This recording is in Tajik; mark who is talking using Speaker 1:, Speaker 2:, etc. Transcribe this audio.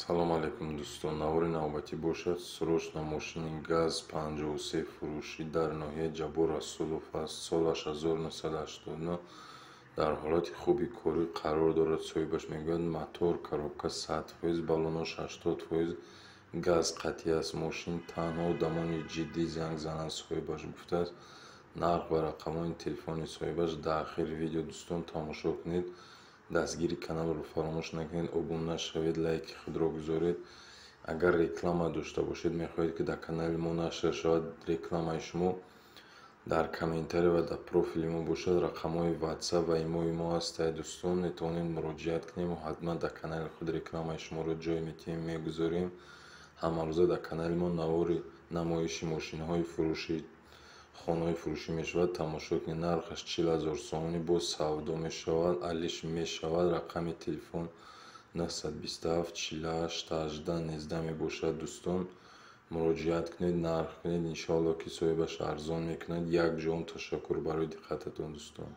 Speaker 1: Салом алейкум, дӯстон! Навори навбатӣ бошад, срочно мошини ГАЗ 53 фурӯшӣ дар ноҳияи Ҷаббор Расулов аст. Солаш 1989, дар ҳолати хуби корӣ қарор дорад. Соҳибаш мегӯяд, мотор, коробка 100%, баллонош 80%, газ қатъӣ аст. Мошин танҳо одамони ҷиддӣ занг зананд, соҳибаш гуфтааст. Нарх ва рақамҳои телефони соҳибаш дар охири видео. Дӯстон, тамошо кунед, дастгири каналро фаромӯш накунед, обуна шавед, лайки худро гузоред. Агар реклама дошта бошед, мехоҳед, ки дар канали мо нашр шавад рекламаи шумо, дар комментария ва дар профили мо бошад, рақамҳои Ватсап ва имои мо ҳастад. Дӯстон, метавонед муроҷиат кунем, ҳатман дар канали худ рекламаи шуморо ҷой метиҳем, мегузорем. Ҳамарӯза дар канали мо навори намоиши мошинҳои фурӯшӣ, хонаҳои фурӯшӣ мешавад, тамошо кунед. Нархаш 40 000 сомонӣ, боз савдо мешавад, алиш мешавад. Рақами телефон 927 48 18 19 мебошад. Дӯстон, муроҷиат кунед, нарх кунед, иншоалло, ки соҳибаш арзон мекунад. Як ҷон ташаккур барои диққататон, дӯстон.